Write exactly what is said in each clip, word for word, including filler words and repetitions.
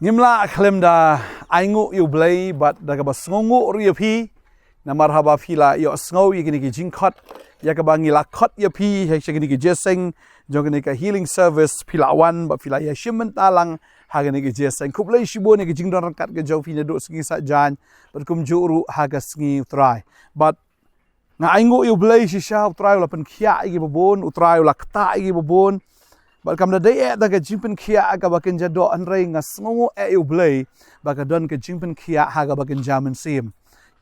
Ngim lah khlem da ainguh ïa u Blei bad da kaba sngewnguh ruh ïa phi. Namar haba phi la ïohsngew ïa kine ki jingkhot, ïa kaba ngi la khot ïa phi ha kine ki jingïaseng jong kine ki healing service, phi la wan bad phi la ïashim bynta lang ha kine ki jingïaseng. Khublei shibun ïa ki jingdon ryngkat ka jong phi naduh sngi Saitjaiñ bad kumjuh ruh ha ka sngi U Trai. Bad nga ainguh ïa u Blei shisha, U Trai u la pynkhiah ïa ki babun, U Trai u la ktah ïa ki babun. Bad kam da dei eh da ka jingpynkhiah kaba kynja doh, hynrei nga sngewnguh eh ïa u Blei ba ka don ka jingpynkhiah ha kaba kynja mynsiem.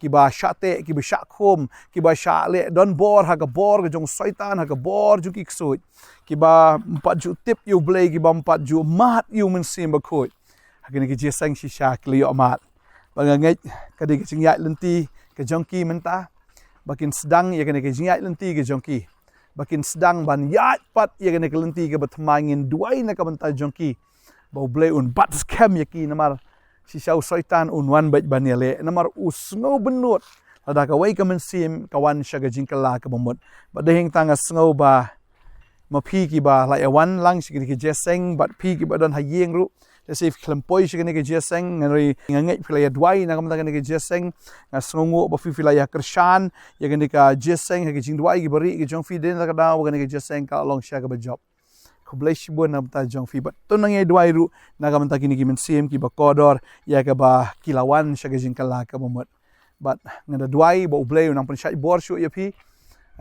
Kiba shah teh, kiba shah khum, kiba shah leh don bor ha ka bor ka jong Soitan, ha ka bor jong ki ksuid. Kiba ym pat ju tip ïa u Blei, kiba ym pat ju mad ïa u Mynsiem Bakhuid. Ha kine ki jingïaseng shisha ki la ïoh mad. Ba nga ngeit ka dei ka jingïaid lynti ka jong ki mynta. Ba kin sdang ïa kane ka jingïaid lynti ka jong ki. Ba kin sdang ban ïaid pat ïa kane ka lynti kaba thymmai. Ngin duwai na ka bynta jong ki. Ba u Blei un bat skhem ïa ki namar shisha u Soitan un wan beit ban ïaleh. Namar u sngew bynnud lada kawei ka mynsiem ka wan sha ka jingkylla kaba mut. Bad dei hangta nga sngew ba ma phi kiba la ïa wan lang sha kine ki jingïaseng, bad phi kiba don ha ïing ruh, lehse phi khlem poi sha kine ki jingïaseng, hynrei nga ngeit phi la ïa duwai na ka bynta kine ki jingïaseng. Nga sngewnguh ba phi phi la ïa kyrshan ïa kine ki jingïaseng ha ki jingduwai kiba rieh ki jong phi. Dei na kata ka daw ba kine ki jingïaseng ka la long shisha kaba jop. Khublei shibun na ka bynta jong phi bad to nang ïa duwai ruh na ka bynta kine ki mynsiem kiba kordor ïa kaba ki la wan sha ka jingkylla kaba mut. Bad nga da duwai ba u Blei u nang pynshait bor shuh ïa phi,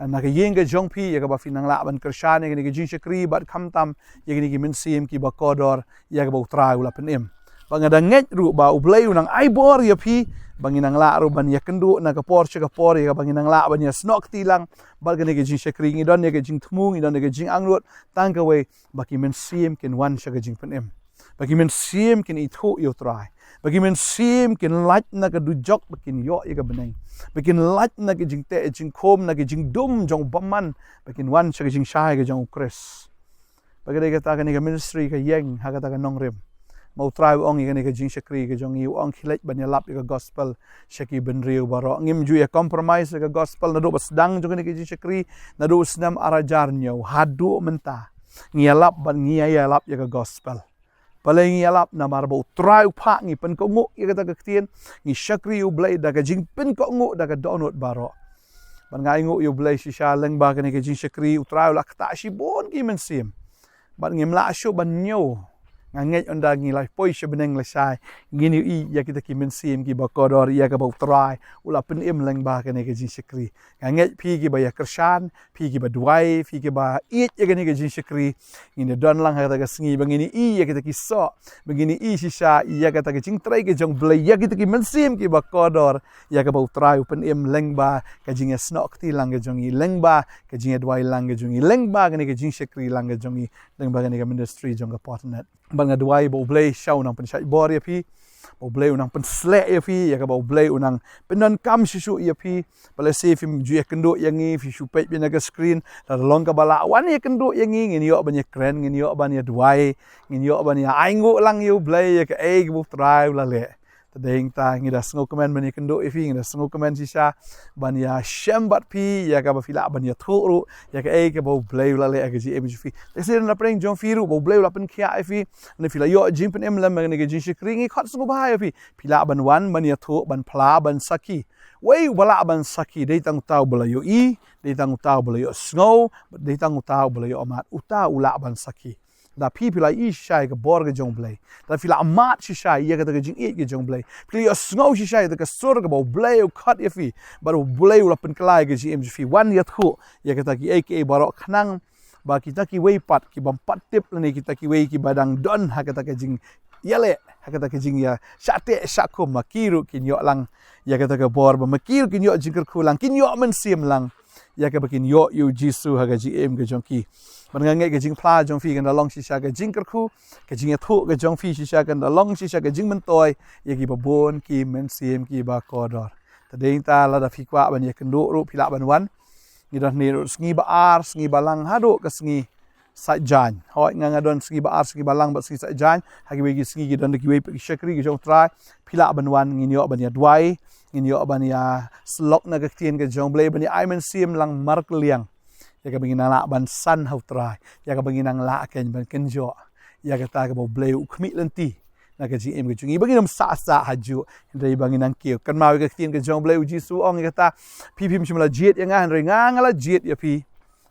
na ka ïing ka jong phi, ïa kaba phi nang lah ban kyrshan ïa kine ki jingshakri bad khamtam ïa kine ki mynsiem kiba kordor ïa kaba u Trai u la pynim. Bad nga da ngeit ruh ba u Blei u nang ai bor ïa phi ba ngin nang lah ruh ban ïakynduh na ka por sha ka por, ïa kaba ngin nang lah ban ïasnoh kti lang bad kine ki jingshakri. Ngi don ïa ka jingthmu, ngi don ïa ka jingangnud tang kawei, ba ki mynsiem kin wan sha ka jingpynim. Ba ki mynsiem kin ithuh ïa u Trai. Ba ki mynsiem kin lait na ka dujok, ba kin ïoh ïa ka bneng. Ba kin lait na ka jingteh jingkhum, na ka jingdum jong u bymman. Ba kin wan sha ka jingshai ka jong u Khrist. Ba ka dei kata kane ka ministry ka ïeng ha kata ka nongrim. Ma u Trai u ong ïa kane ka jingshakri ka jong ngi, u ong khie leit ban ïalap ïa ka gospel sha ki bynriew baroh. Ngim ju ïa compromise ïa ka gospel naduh ba sdang jong kane ka jingshakri, naduh u snem ar hajar hynñiew haduh mynta. Ngi ïalap bad ngi ïa ïalap ïa ka gospel. Balei ngi ïalap? Namar ba u Trai u phah ngi pynkohnguh ïa kata ka ktien, ngi shakri ïa u Blei da ka jingpynkohnguh da ka dohnud baroh. Bad nga ainguh ïa u Blei shisha lyngba kane ka jingshakri, u Trai u la ktah shibun ki mynsiem. Bad ngim lah shuh ban ñiew. Nga ngeit ynda ngi la poi sha bneng lashai, ngin ïohi ïa kita ki mynsiem kiba kordor ïa kaba u Trai u la pynim lyngba kane ka jingshakri. Nga ngeit phi kiba ïa kyrshan, phi kiba duwai, phi kiba ïeit ïa kane ka jingshakri, ngin ïa don lang ha kata ka sngi ba ngin ïohi ïa kita ki soh, ba ngin ïohi shisha ïa kata ka jingtrei ka jong u Blei ïa kita ki mynsiem kiba kordor ïa kaba u Trai u pynim lyngba ka jingïasnoh kti lang ka jong ngi, lyngba ka jingïaduwai lang ka jong ngi, lyngba kane ka jingshakri lang ka jong ngi, lyngba kane ka ministry jong ka Potternet. Bad nga duwai ba u Blei shisha u nang pynshait bor ïa phi, ba u Blei u nang pynsleh ïa phi, ïa kaba u Blei u nang pyndonkam shuh shuh ïa phi. Balei shi phim ju ïakynduh ïa ngi, phi shu peit beit na ka screen, lada long kaba lah wan ïakynduh ïa ngi, ngin ïoh ban ïakren, ngin ïoh ban ïaduwai, ngin ïoh ban ïa ainguh lang ïa u Blei ïa kaei kaba u Trai u la leh. Te dei hangta ngi da sngewkmen ban ïakynduh ïa phi, ngi da sngewkmen shisha ban ïashem bad phi ïa kaba phi lah ban ïathuh ruh ïa kaei kaba u Blei u la leh ha ka jingim jong phi. Te shisha na pdeng jong phi ruh ba u Blei u la pynkhiah ïa phi, ne phi la ïoh jingpynim lem ha kane ka jingshakri, ngi khot sngewbha ïa phi. Phi lah ban wan ban ïathuh, ban phla, ban sakhi. Wei uba lah ban sakhi? Dei tang uta uba la ïohi, dei tang uta uba la ïohsngew, dei tang uta uba la ïohmad, uta u lah ban sakhi. Da phi phi la ïohi shisha ïa ka bor ka jong u Blei, da phi la mad shisha ïa kata ka jingïeit ka jong u Blei, phi la ïohsngew shisha ïa kata ka sur kaba u Blei u khot ïa phi, bad u Blei u la pynkylla ïa ka jingim jong phi, wan ïathuh ïa kata kiei kiei baroh khnang ba kita kiwei pat ki bym pat tip lane kita kiwei kiba dang don ha kata ka jingïaleh, ha kata ka jingïa shah teh shah khum, ma ki ruh kin ïoh lang ïa kata ka bor, ba ma ki ruh kin ïoh jingkyrkhu lang, kin ïoh mynsiem lang ïa kaba kin ïoh ïa u Jisu ha ka jingim ka jong ki. Bad nga ngeit ka jingphla jong phi kan da long shisha ka jingkyrkhu, ka jingïathuh ka jong phi shisha kan da long shisha ka jingmyntoi ïa kiba bun ki mynsiem kiba kordor. Te dei hangta lada phi kwah ban ïakynduh ruh phi lah ban wan. Ngi don hangne ruh sngi ba ar, sngi ba lang haduh ka sngi Saitjaiñ. Hooid, nga nga don sngi ba ar, sngi ba lang bad sngi Saitjaiñ. Ha kiwei ki sngi ki don da kiwei pat ki shakri ki jong u Trai. Phi lah ban wan, ngin ïoh ban ïaduwai, ngin ïoh ban ïasyllok na ka ktien ka jong u Blei, ban ïa ai mynsiem lang markylliang ïa kaba ngin nang lah ban san ha u Trai, ïa kaba ngin nang lah keiñ ban kynjoh ïa kata kaba u Blei u khmih lynti na ka jingim ka jong ngi ba ngin ym sah sah hajuh, hynrei ba ngin nang kiew. Kynmaw ïa ka ktien ka jong U Blei, U Jisu u ong ïa kata, phi phim shym la jied ïa nga, hynrei nga nga la jied ïa phi.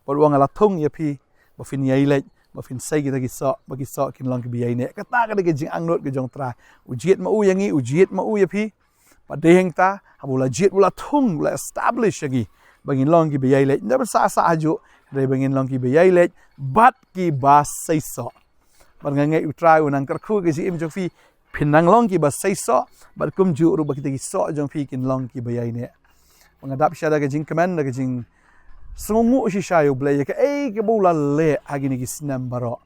Bad u ong nga la thung ïa phi ba phin ïai leit, ba phin sei kita ki soh, ba ki soh kin long kiba ïaineh. Kata ka dei ka jingangnud ka jong U Trai. U jied ma u ïa ngi, u jied ma u ïa phi. Bad dei hangta, haba u la jied, u la thung, u la establish ïa ngi ba ngin long kiba ïai leit. Ym dei ban sah sah hajuh, hynrei ba ngin long kiba ïai leit bad kiba sei soh. Bad nga ngeit U Trai u nang kyrkhu ka jingim jong phi, phin nang long kiba sei soh, bad kumjuh ruh ba kita ki soh jong phi kin long kiba ïaineh. Ba nga dap shisha da ka jingkmen, da ka jingsngewnguh shisha ïa U Blei ïa kaei kaba u la leh ha kine ki snem baroh.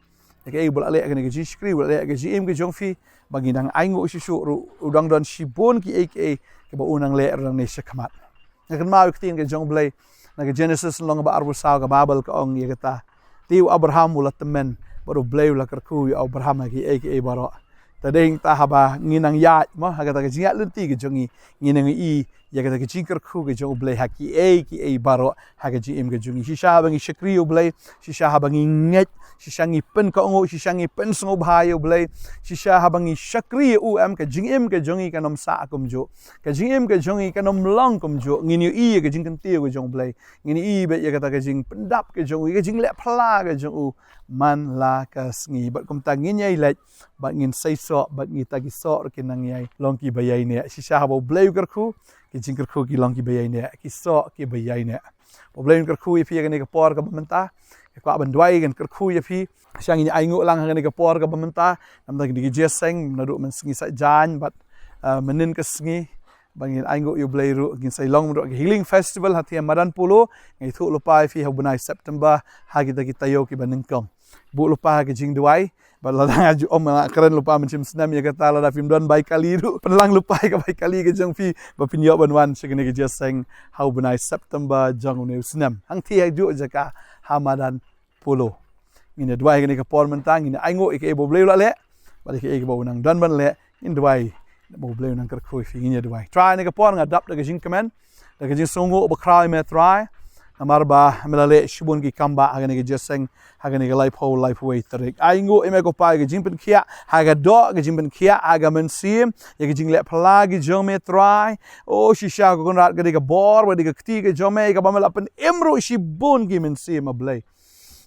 Ïa kaei ba u la leh ha kane ka jingshakri, u la leh ha ka jingim ka jong phi, ba ngi dang ainguh shuh shuh ruh, u dang don shibun kiei kiei kiba u nang leh ruh nangne shakhmat. Nga kynmaw ïa ka ktien ka jong U Blei na ka Genesis lynnong ba arphew saw, ka Baibl ka ong ïa kata, te u Abraham u la tymmen, bad U Blei u la kyrkhu ïa u Abraham ha kiei kiei baroh. Te dei hangta haba ngi nang ïaid mo ha kata ka jingïaid lynti ka jong ngi, ngi nang ïohi ïa kata ka jingkyrkhu ka jong U Blei ha kiei kiei baroh ha ka jingim ka jong ngi. Shisha haba ngi shakri ïa U Blei, shisha haba ngi ngeit, shisha ngi pynkohnguh, shisha ngi pynsngewbha ïa U Blei, shisha haba ngi shakri ïa u, em, ka jingim ka jong ngi kan ym sah kumjuh. Ka jingim ka jong ngi kan ym long kumjuh. Ngin ïohi ïa ka jingkyntiew ka jong U Blei. Ngin ïohi beit ïa kata ka jingpyndap ka jong u, ïa ka jingleh phylla ka jong u man la ka sngi. Bad kumta ngin ïai leit, bad ngin sei soh, bad kita ki soh ruh kin nang ïai long kiba ïaineh. Shisha haba U Blei u kyrkhu, ki jingkyrkhu ki long kiba ïaineh, ki soh kiba ïaineh. Ba U Blei un kyrkhu ïa phi ha kane ka por kaba mynta. Nga kwah ban duwai, ngan kyrkhu ïa phi. Shisha ngin ainguh lang ha kane ka por kaba mynta, namar kine ki jingïaseng naduh mynsngi saitjaiñ bad, ah, mynnin ka sngi, ba ngin ainguh ïa U Blei ruh, ngin sa ïalong ruh ha ka Healing Festival ha thiah madan Polo. Nga ïathuh lypa ïa phi ha u bnai September ha kita ki taïew kiba nyngkong. Buh lypa ha ka jingduwai, bad lada nga ju ym, nga kren lypa mynshem snem ïa kata, lada phim don bai kali ruh, pynlang lypa ïa ka bai kali ka jong phi ba phin ïoh ban wan sha kane ka jingïaseng ha u bnai September jong une u snem, hangtei hajuh jaka ha madan Polo. Ngin ïa duwai ha kane ka por mynta, ngin ïa ainguh ïa kaei ba U Blei u la leh, bad ïa kaei kaba u nang don ban leh. Ngin duwai ba U Blei u nang kyrkhu ïa phi. Ngin ïa duwai. Trai, ha kane ka por nga dap da ka jingkmen, da ka jingsngewnguh bakhraw ïa me Trai, namar ba me la leh shibun ki kambah ha kane ka jingïaseng ha kane ka laiphew, laiphew wei tarik. Ainguh ïa me ko Pa ïa ka jingpynkhiah ha ka doh, ka jingpynkhiah ha ka mynsiem, ïa ka jingleh phylla ki jong me Trai. O shisha ko Kynrad, ka dei ka bor, ka dei ka kti ka jong me, ïa kaba me la pynim ruh shibun ki mynsiem, A Blei.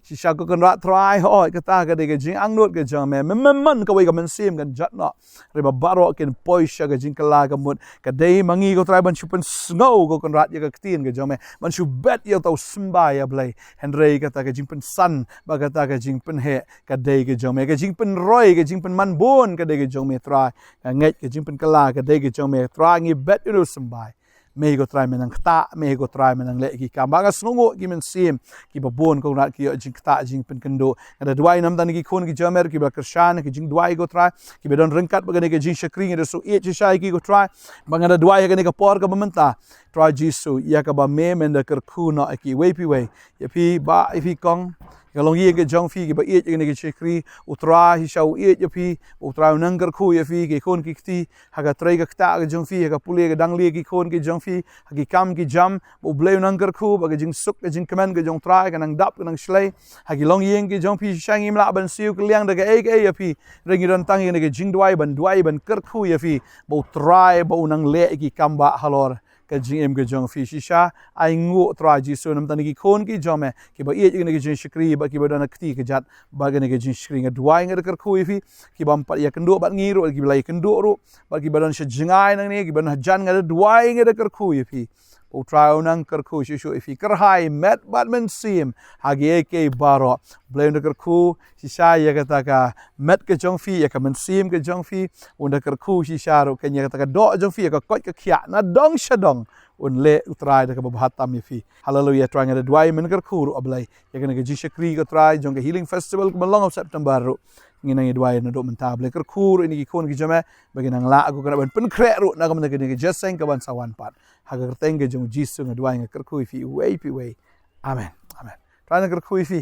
Shisha ko Kynrad Trai, hooid, kata ka dei ka jingangnud ka jong me. Me, me mon kawei ka mynsiem kan jot noh, hynrei ba baroh kin poi sha ka jingkylla ka mut. Ka dei ma ngi ko Trai ban shu pynsngew ko Kynrad ïa ka ktien ka jong me, ban shu bet ïa uta u symbai, A Blei. Hynrei kata ka jingpynsan bad kata ka jingpynheh ka dei ka jong me. Ka jingpynroi, ka jingpynman bun ka dei ka jong me Trai. Nga ngeit ka jingpynkylla ka dei ka jong me Trai. Ngi bet ïa une u symbai. Me hi ko Trai me nang ktah, me hi ko Trai me nang leh ki kam. Ba nga sngewnguh ki mynsiem kiba bun ko Kynrad ki ïoh jingktah, jingpynkynduh. Nga da duwai namar kine ki khun ki jong me ruh kiba kyrshan ha ki jingduwai ko Trai, kiba don ryngkat bad kane ka jingshakri, nga da shu ïeit shisha ïa ki ko Trai. Ba nga da duwai ha kane ka por kaba mynta, Trai Jisu, ïa kaba me, men da kyrkhu noh ïa kiwei pa iwei. Ïa phi Bah, ïa phi Kong, ïa ka longïing ka jong phi, kiba ïeit ïa kane ka jingshakri. U Trai shisha u ïeit ïa phi, U Trai u nang kyrkhu ïa phi, ki khun ki kti, ha ka trei ka ktah ka jong phi, ha ka pule ka dang lie ki khun ki jong phi, ha ki kam ki jam, ba U Blei u nang kyrkhu, ba ka jingsuk ka jingkmen ka jong U Trai ka nang dap ka nang shlei ha ki longïing ki jong phi. Shisha ngim lah ban siew kylliang da kaei kaei ïa phi, hynrei ngi don tang ïa kane ka jingduwai ban duwai ban kyrkhu ïa phi, ba U Trai ba u nang leh ïa ki kam bah halor ka jingim ka jong phi. Shisha ainguh Trai Jisu namar kine ki khun ki jong me, kiba ïeit ïa kane ka jingshakri, bad kiba don ha kti kjat bad kane ka jingshakri. Nga duwai, nga da kyrkhu ïa phi, kiba ym pat ïakynduh bad ngi ruh, kiba la ïakynduh ruh, bad kiba don sha jngai nangne, kiba don hajan, nga da duwai, nga da kyrkhu ïa phi, ba U Trai u nang kyrkhu shuh shuh ïa phi. Kyrhai met bad mynsiem ha kiei kiei baroh. Blei un da kyrkhu shisha ïa kata ka met ka jong phi, ïa ka mynsiem ka jong phi. Un da kyrkhu shisha ruh kein ïa kata ka doh jong phi, ïa ka koit ka khiah, na dong sha dong un leh U Trai da kaba bha tam ïa phi. Haleluia. Trai, nga da duwai men kyrkhu ruh, A Blei, ïa kane ka jingshakri ko Trai jong ka Healing Festival kaba long ha September ruh. Ngi nang ïa duwai naduh mynta, Blei, kyrkhu ruh ïa kine ki khun ki jong me, ba kin nang lah ko Kynrad ban pynkhreh ruh na ka bynta kane ka jingïaseng kaban sa wan pat. Ha ka kyrteng ka jong U Jisu nga duwai, nga kyrkhu ïa phi iwei pa iwei. Amen. Amen. Trai nang kyrkhu ïa phi.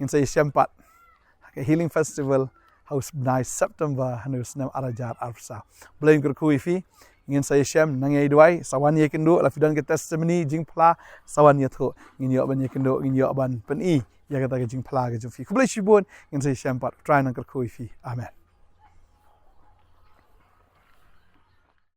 Ngin sa ïashem pat ha ka Healing Festival ha u bnai September ha une u snem ar hajar arphew saw. Blei un kyrkhu ïa phi. Ngin sa ïashem, nang ïa duwai, sa wan ïakynduh. La phi don ka testimony, jingphla, sa wan ïathuh. Ngin ïoh ban ïakynduh, ngin ïoh ban pyni ïa kata ka jingphla ka jong phi. Khublei shibun. Ngin sa ïashem pat. Trai nang kyrkhu ïa phi. Amen.